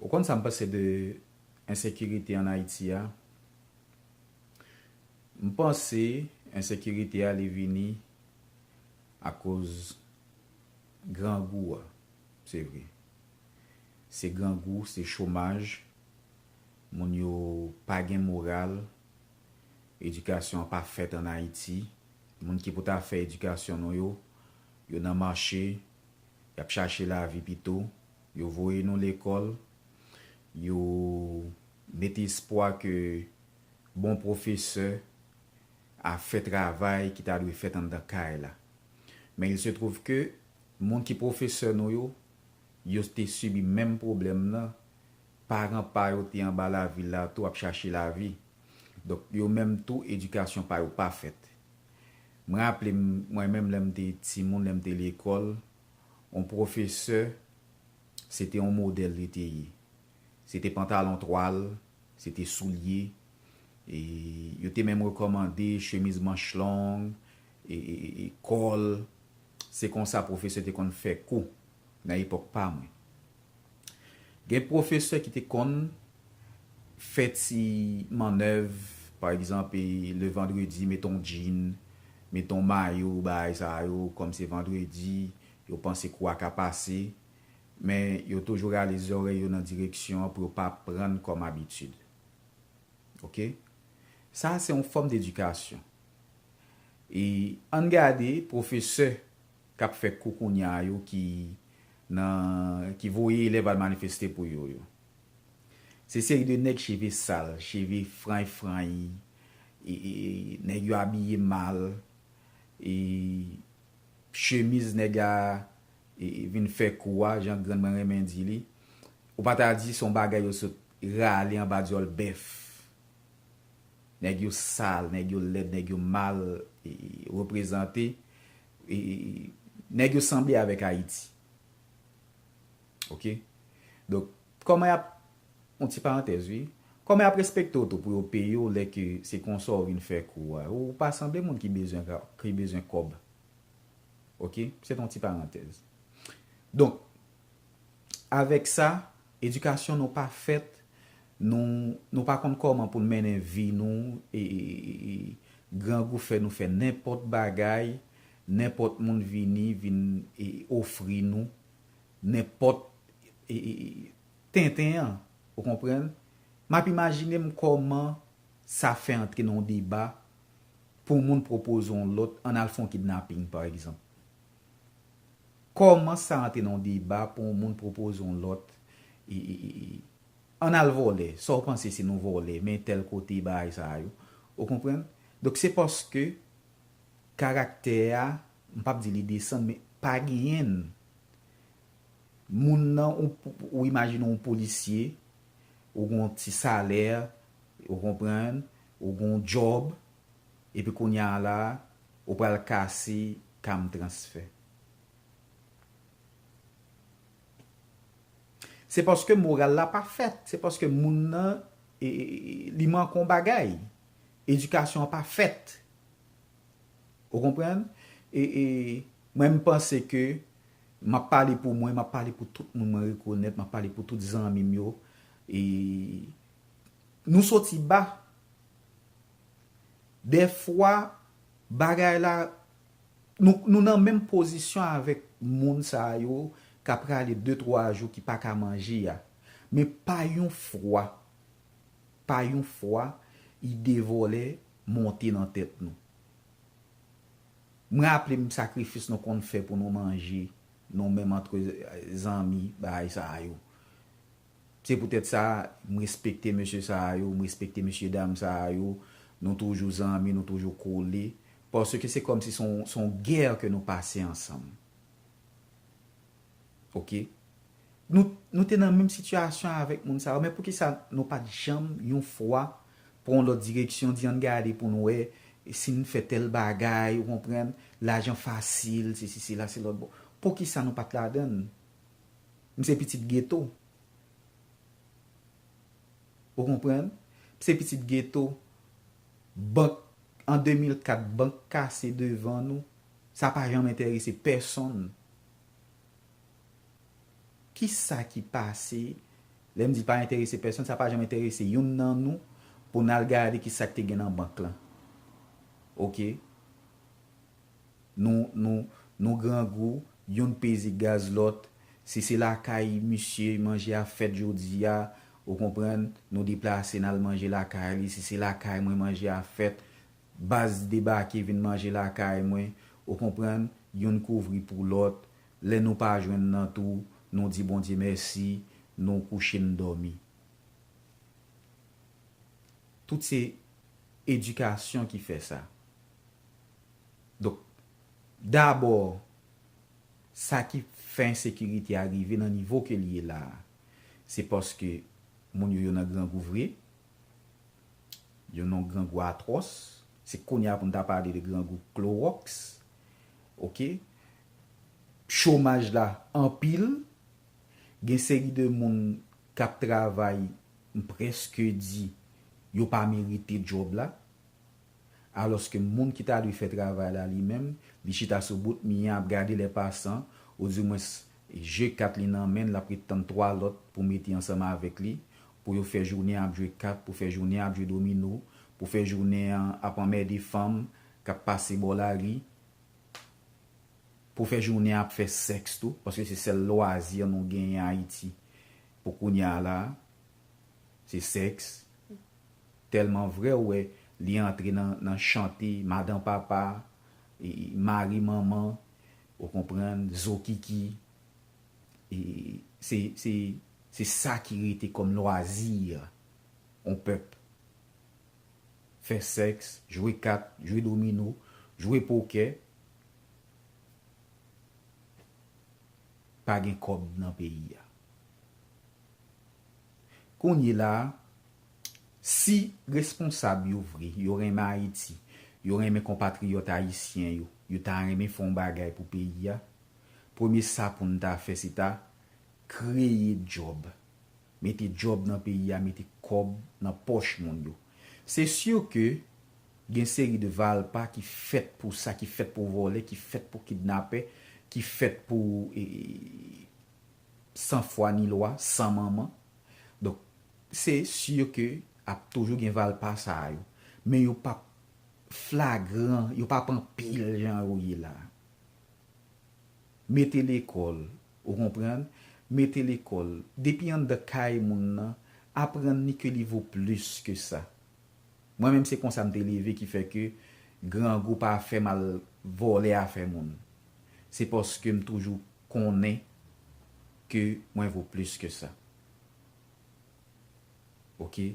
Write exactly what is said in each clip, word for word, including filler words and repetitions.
Ou konn sa m panse de ensekirite ann Ayiti a? M panse ensekirite a li vini akoz grangou a, se vre. Se grangou, se chomaj, moun yo pa gen moral, edikasyon an pa fèt ann Ayiti. Moun ki pou ta fè edikasyon nou yo, yo nan mache, y ap chache lavi pito, yo voye nou lekòl, yo mete espwa ke bon pwofesè a fè travay ki ta dwe fèt anndan kay la. Men il se trouve ke moun ki pwofesè nou yo, yo te sibi menm pwoblèm nan. Paran pa yo te anba lavil la tou ap chache lavi. Donk, yo menm tou, edikasyon pa yo pa fèt. Mwen raple m, mwen menm, lè m te timoun, lè m te lekòl, yon pwofesè, se te yon modèl li te ye. Se te pantalon twal, se te soulye. E yo te menm rekòmande chemiz manch long, e, e, e, e kòl. Se konsa pwofesè te konn fè kou nan epòk pa mwen. Gen pwofesè ki te konn fè ti mannèv, pa egzanp, e, le vandredi, met on djin, met on mayo, bagay sa yo, kòm se vandredi, yo panse kou a ka pase, men yo toujou rale zòrèy yo nan direksyon an pou yo pa pran kòm abitid. Oke? Sa, se yon fòm dedikasyon. E ann gade pwofesè k ap fè kou kounye a yo ki nan, ki voye elèv al manifeste pou yo yo. Se seri de nèg cheve sal, cheve frany frany, e, e, e, nèg yo abiye mal, e chemiz nèg la, e, e, vin fè kou a, jan grann mwen renmen di li. Ou pa ta di se yon bagay yo sot rale anba dyòl bèf. Nèg yo sal, nèg yo lèd, nèg yo mal, e, e, reprezante, e, e, nèg yo sanble avèk Ayiti. Oke? Donk, kòman y ap, yon ti parantèz, wi. Kòman y ap respekte w tou pou yo peye w lè ke se konsa w vin fè kou a? Ou pa sanble moun ki bezwen, ki bezwen kòb. Oke? Se te yon ti parantèz. Donk, avèk sa, edikasyon nou pa fèt, nou, nou pa konn kòman pou n mennen vi nou, e, e, e, e grangou fè nou fè nenpòt bagay, nenpòt moun vini, vin, e, ofri nou, nenpòt, e, e, e, tenten an, ou konprann? M ap imajine m kòman sa fè antre nan yon deba pou yon moun pwopoze yon lòt, ann al fè yon kidnaping, pa egzanp. Kòman sa antre nan yon deba pou yon moun pwopoze yon lòt, e, e, e, e, ann al vòlè, sa w panse si nou vòlè, men tèl kote, bagay sa yo. Ou konprann? Donk, se paske karaktè a, m p ap di li desann, men pa genyen l. Moun nan, ou, ou imajine yon polisye, ou gen yon ti salè, ou konprann, ou gen yon djòb, epi kounye a la, ou pral kase kam transfè. Se paske moral la pa fèt, se paske moun nan, e, e, e, li manke yon bagay. Edikasyon an pa fèt. Ou konprann? E, e, mwen, m panse ke m ap pale pou mwen, m ap pale pou tout moun mwen rekonèt, m ap pale pou tout zanmi m yo. E nou soti ba. Dèfwa, bagay la, nou, nou nan menm pozisyon avèk moun sa yo k ap rale de, twa jou ki pa ka manje a. Men pa yon fwa, pa yon fwa, ide vòlè monte nan tèt nou. M raple m sakrifis nou konn fè pou nou manje, nou menm antre zanmi, bagay sa yo. Se poutèt sa, m respekte mesye sa yo, m respekte mesye dam sa yo, nou toujou zanmi, nou toujou kole, paske se kòmsi se yon, se yon gè ke nou pase ansanm. Oke? Nou, nou te nan menm sitiyasyon avèk moun sa yo, men poukisa nou pa t janm yon fwa pran yon lòt direksyon, di ann gade pou n wè si n fè tèl bagay, ou konprann, lajan fasil, sesi, sela, se lòt bò. Poukisa nou pa t ladann? M se pitit geto. Ou konprann? M se pitit geto. Bank, an de mil kat, bank kase devan nou. Sa pa janm enterese pèsonn. Kisa ki pase Lè m di l pa enterese pèsonn, sa pa janm enterese youn nan nou pou n al gade ki sa k te gen nan bank lan. Oke? Nou, nou, nou grangou, youn peze gaz lòt. Si se lakay misye manje a fèt jodi a, ou konprann, nou deplase n al manje lakay li. Si se lakay mwen manje a fèt, baz debake vin manje lakay mwen, ou konprann, youn kouvri pou lòt. Lè nou pa jwenn nan tou, nou di Bondye mèsi, nou kouche n dòmi. Tout se edikasyon ki fè sa. Donk, dabò, sa ki fè ensekirite a rive nan nivo ke l ye la a, se paske moun yo, yo nan grangou vre, yo nan grangou atwòs. Se kounye a pou n ta pale de grangou klowòks. Oke? Chomaj la anpil. Gen seri de moun k ap travay, m prèske di, yo pa merite djòb la. Alòske moun ki ta dwe fè travay la li menm, li chita sou bout mi an ap gade lè pasan, odimwens jwe kat li nan men l, l ap ret tann twa lòt pou mete ansanm avèk li, pou yo fè jounen an ap jwe kat, pou fè jounen an ap jwe domino, pou fè jounen an ap anmède fanm k ap pase bò lari, pou fè jounen an ap fè sèks tou, paske se sèl lwazi nou genyen Ayiti pou kounye a la, se sèks. Tèlman vrè, ou wè, li antre nan, nan chante madan papa, e, mari manman, ou konprann, zokiki. E se, se, se sa ki rete kòm lwazi yon pèp. Fè sèks, jwe kat, jwe domino, jwe pokè. Pa gen kòb nan peyi a. Kounye la a, si responsab yo vre, yo renmen Ayiti, yo renmen konpatriyòt ayisyen yo, yo ta renmen fè yon bagay pou peyi a, premye sa pou n ta fè, se ta kreye djòb. Mete djòb nan peyi a, mete kòb nan pòch moun yo. Se si ke gen seri de valpa ki fèt pou sa, ki fèt pou vòlè, ki fèt pou kidnapè, ki fèt pou, e, san fwa ni lwa, san manman. Donk, se si ke ap toujou gen valpa sa yo. Men yo p ap flagran, yo p ap anpil jan yo ye la. Mete lekòl, ou konprann? Mete lekòl. Depi anndan kay moun nan, aprann li ke li vo plis ke sa. Mwen menm se konsa m te leve ki fè ke grangou pa fè m al vòlè afè moun. Se paske m toujou konnen ke mwen vo plis ke sa. Oke?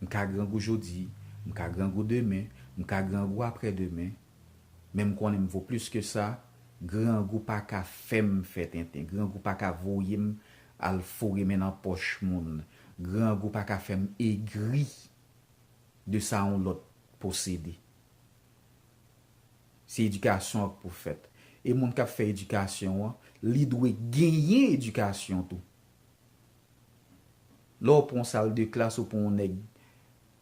M ka grangou jodi, m ka grangou demen, m ka grangou aprè demen, men m konnen m vo plis ke sa, grangou pa ka fè m fè tenten, grangou pa ka voye m al foure men nan pòch moun, grangou pa ka fè m egri de sa yon lòt posede. Se edikasyon an k pou fèt. E moun k ap fè edikasyon an, li dwe genyen edikasyon tou. Lè w pran yon sal de klas, ou pran yon nèg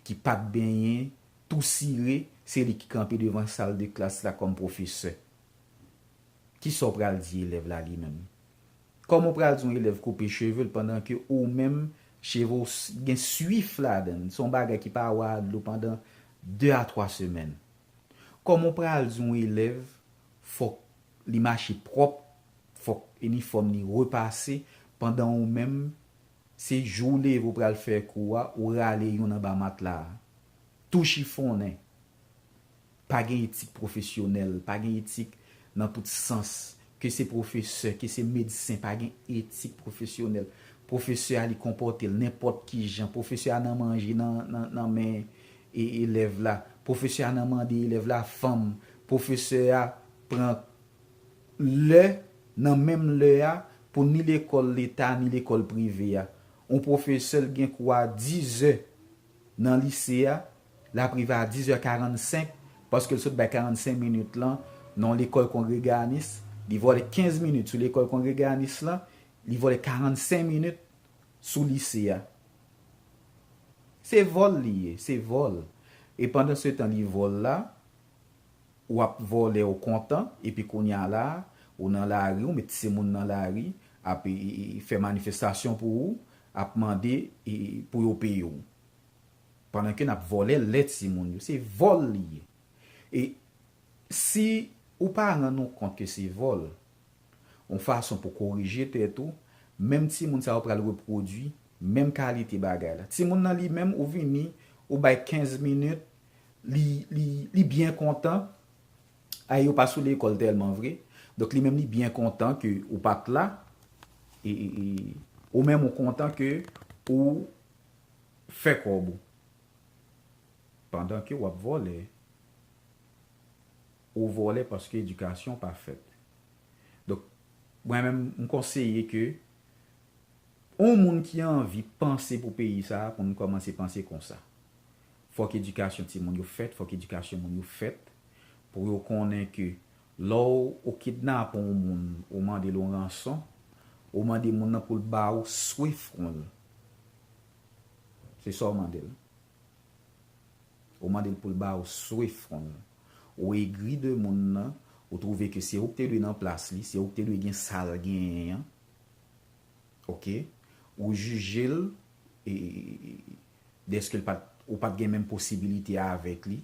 ki pa t benyen, tou sire, se li ki kanpe devan sal de klas la kòm pwofesè. Kisa w pral di elèv la li menm? Kòman w pral di yon elèv koupe cheve l pandan ke ou menm, cheve w s- gen swif ladan l? Se yon bagay ki pa wè a dlo pandan de a twa semèn. Kòman w pral di yon elèv fòk li mache pwòp, fòk inifòm li repase, pandan ou menm, se jou w leve w pral fè kou a, ou rale youn anba matla a. Tou chifonnen. Pa gen etik pwofesyonèl, pa gen etik nan tout sans. Ke se pwofesè, ke se medsen, pa gen etik pwofesyonèl. Pwofesè a, li konpòte l nenpòt ki jan. Pwofesè a nan manje nan, nan, nan men e, elèv la. Pwofesè a nan mande elèv la fanm. Pwofesè a pran lè nan menm lè a pou ni lekòl leta ni lekòl prive a. Yon pwofesè l gen kou a dizè nan lise a, l ap rive a dizè karannsenk, paske l sot bay karannsenk minit lan nan yon lekòl kongreganis, li vòlè kenz minit sou lekòl kongreganis lan, li vòlè karannsenk minit sou lise a. Se vòl li ye, se vòl. E pandansetan li vòl la, w ap vòlè, w kontan, epi kounye a la, ou nan lari, ou met timoun nan lari, ap e, e, e, fè manifestasyon pou ou, ap mande e, pou yo peye w. Pandan ke n ap vòlè lè timoun yo. Se vòl li ye. E si ou pa rann ou kont ke se vòl, yon fason pou korije tèt ou, menm timoun sa yo pral repwodui menm kalite bagay la. Timoun nan li menm, ou vini, ou bay kenz minit, li, li, li byen kontan. Ay, yo pa sou lekòl tèlman vre. Donk, li menm, li byen kontan ke ou pa t la. E, e, e, ou menm, ou kontan ke ou fè kòb ou. Pandan ke w ap vòlè. Ou vòlè paske edikasyon pa fèt. Donk, mwen menm, m konseye ke yon moun ki anvi panse pou peyi sa a, pou n kòmanse panse konsa. Fòk edikasyon timoun yo fèt, fòk edikasyon moun yo fèt, pou yo konnen ke lè w, ou kidnape yon moun, ou mande l yon ranson, ou mande moun nan pou l ba ou swe fwon l. Se sa w mande l. Ou mande l pou l ba ou swe fwon l. Ou egri de moun nan, ou twouve ke se ou ki te dwe nan plas li, se ou ki te dwe gen sa l genyen an. Oke? Ou jije l, e, dèske l pa t, ou pa t gen menm posibilite avèk li,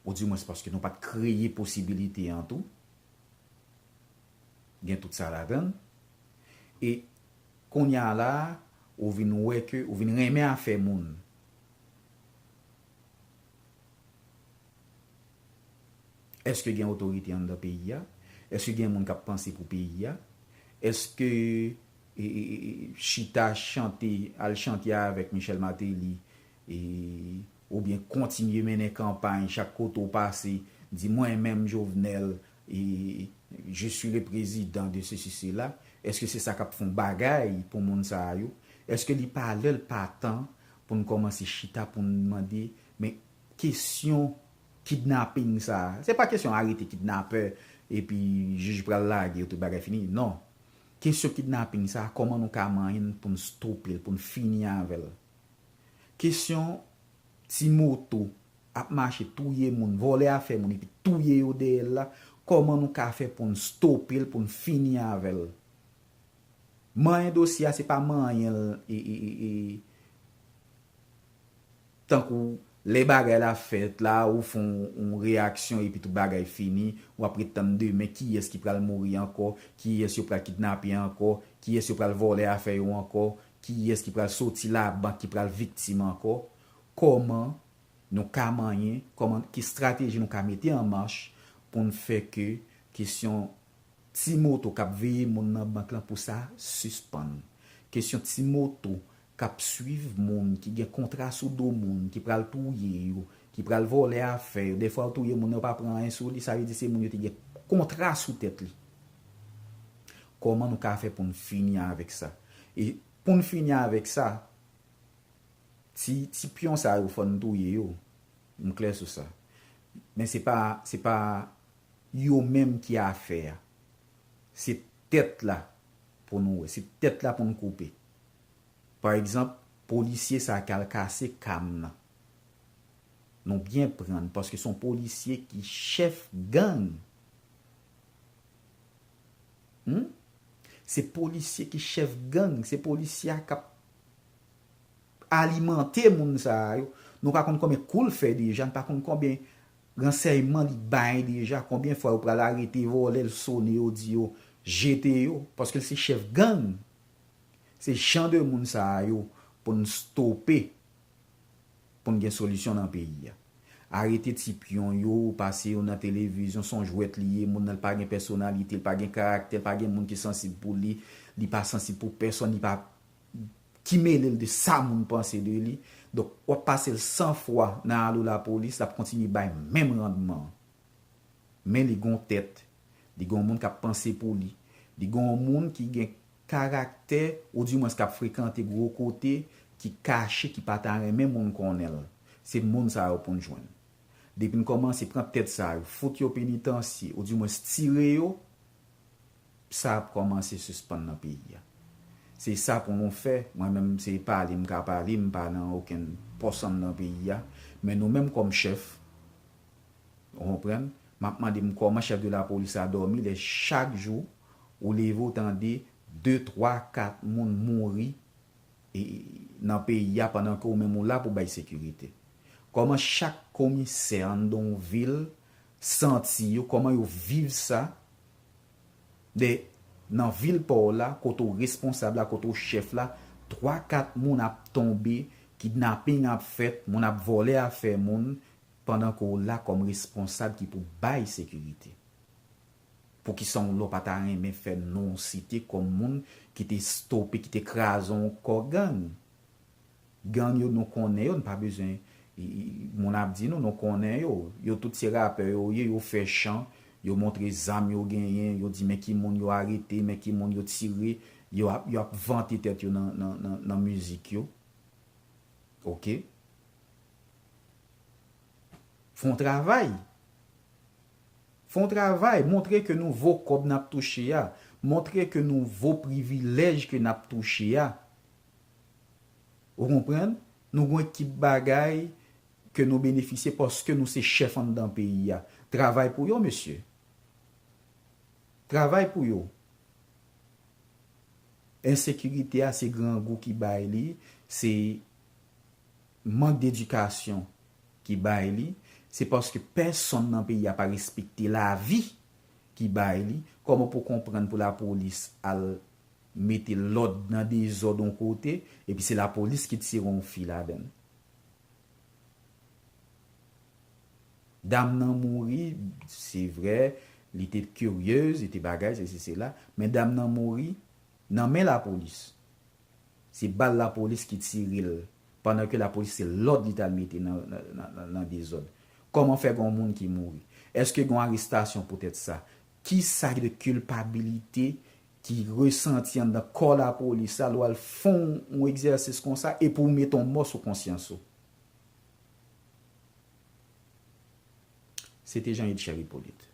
oudimwens paske nou pa t kreye posibilite an tou. Gen tout sa ladan l. E kounye a la, ou vin wè ke, ou vin renmen afè moun. Èske gen otorite anndan peyi a? Èske gen moun k ap panse pou peyi a? Èske, e, e, e, e, chita chante, al chante avèk Michel Martelly, e, oubyen kontinye mennen kanpay chak kote w pase, di mwen menm Jovenel, e, je suis le président de ceci, cela? Èske se sa k ap fè yon bagay pou moun sa yo? Èske li pa lè, l pa tan pou n kòmanse chita, pou n mande, men kesyon kidnaping sa a, se pa kesyon arete kidnapè epi jij pral lage yo, tout bagay fini. Non. Kesyon kidnaping sa a, kòman nou ka manyen l pou n stope l, pou n fini avè l? Kesyon ti moto ap mache touye moun, vòlè afè moun epi touye yo dèyè l la, kòman nou ka fè pou n stope l, pou n fini avè l? Manyen dosye a, se pa manyen l, e, e, e, e, tankou lè bagay la fèt la, ou fè yon, yon reyaksyon epi tout bagay fini, w ap ret tann demen kiyès ki pral mouri ankò, kiyès yo pral kidnape ankò, kiyès yo pral vòlè afè yo ankò, kiyès ki pral soti labank, ki pral viktim ankò. Kòman nou ka manyen, kòman, ki estrateji nou ka mete an mach pou n fè ke kesyon ti moto k ap veye moun nan bank lan pou sa sispann. Kesyon ti moto k ap swiv moun, ki gen kontra sou do moun, ki pral touye yo, ki pral vòlè afè yo. Dèfwa yo touye moun nan, yo pa pran anyen sou li, sa vle di se moun yo te gen kontra sou tèt li. Kòman nou ka fè pou n fini avèk sa? E pou n fini avèk sa, ti, ti pyon sa yo, fò n touye yo. M klè sou sa. Men se pa, se pa yo menm ki afè a. Se tèt la pou nou wè. Se tèt la pou n koupe. Pa egzanp, polisye sa k al kase kam nan. Nou byen prann, paske se yon polisye ki chèf gang. Hmm? Se polisye ki chèf gang, se polisye a k ap alimante moun sa a yo. Nou pa konn konbyen kou l fè deja, nou pa konn konbyen ransèyman li bay deja, konbyen fwa yo pral arete vòlè, l sone yo, di yo jete yo, paske l se chèf gang. Se jan de moun sa a yo pou n stope, pou n gen solisyon nan peyi a. Arete ti pyon yo, pase yo nan televizyon, se yon jwèt li ye, moun nan l pa gen pèsonalite, l pa gen karaktè, l pa gen moun ki sansib pou li, li pa sansib pou pèsonn, li pa ki mele l de sa moun panse de li. Donk, w ap pase l san fwa nan alo lapolis, l ap kontinye bay menm randman an. Men li gon tèt, li gon moun k ap panse pou li, li gon moun ki gen karaktè, oudimwens k ap frekante gwo kote, ki kache, ki pa ta renmen moun konnen l. Se moun sa yo pou n jwenn. Depi n kòmanse pran tèt sa yo, fout yo penitansye, oudimwens tire yo, sa ap kòmanse sispann nan peyi a. Se sa pou nou fè. Mwen menm, se pale m ka pale, m pa nan okenn pòs anndan peyi a. Men nou menm kòm chèf, ou konprann? M ap mande m kòman chèf de lapolis la dòmi lè chak jou ou leve ou tande de, twa, kat moun mouri e, nan peyi a pandan ke ou menm ou la pou bay sekirite? Kòman chak komisè anndan yon vil santi yo, kòman yo viv sa? De, nan vil pa w la, kote w responsab la, kote w chèf la, twa, kat moun ap tonbe, kidnaping ap fèt, moun ap vòlè afè moun, pandan ke w la kòm responsab ki pou bay sekirite. Poukisa w lè w pa ta renmen fè non w site kòm moun ki te stope, ki te kraze yon kò gang? Gang yo, nou konnen yo, nou pa bezwen, i, i, moun ap di nou, nou konnen yo. Yo tout se rapè yo ye, yo fè chan, yo montre zam yo genyen, yo di men ki moun yo arete, men ki moun yo tire, yo ap, yo ap vante tèt yo nan, nan, nan, nan mizik yo. Oke? Fè yon travay. Fè yon travay, montre ke nou vo kòb n ap touche a, montre ke nou vo privilèj ke n ap touche a. Ou konprann? Nou gon ekip bagay ke nou benefisye paske nou se chèf anndan peyi a. Travay pou yo, mesye. Travay pou yo. Ensekirite a, se grangou ki bay li, se mank dedikasyon ki bay li, se paske pèsonn nan peyi a pa respekte lavi ki bay li. Kòman pou konprann pou lapolis al mete lòd nan dezòd yon kote, epi se lapolis ki tire yon fi ladann? Dam nan mouri, se vre, li te kiryez, li te bagay, sesi, sela, men dam nan mouri nan men lapolis. Se bal lapolis ki tire l, pandan ke lapolis se lòd li t al mete nan, nan, nan, nan, nan dezòd. Kòman fè gen yon moun ki mouri? Èske gen yon arestasyon poutèt sa? Ki sa de kilpabilite ki resanti anndan kò lapolis la lè w al fè yon egzèsis konsa epi w mete yon mò sou konsyans ou? Se te Jean Edcher Hyppolite.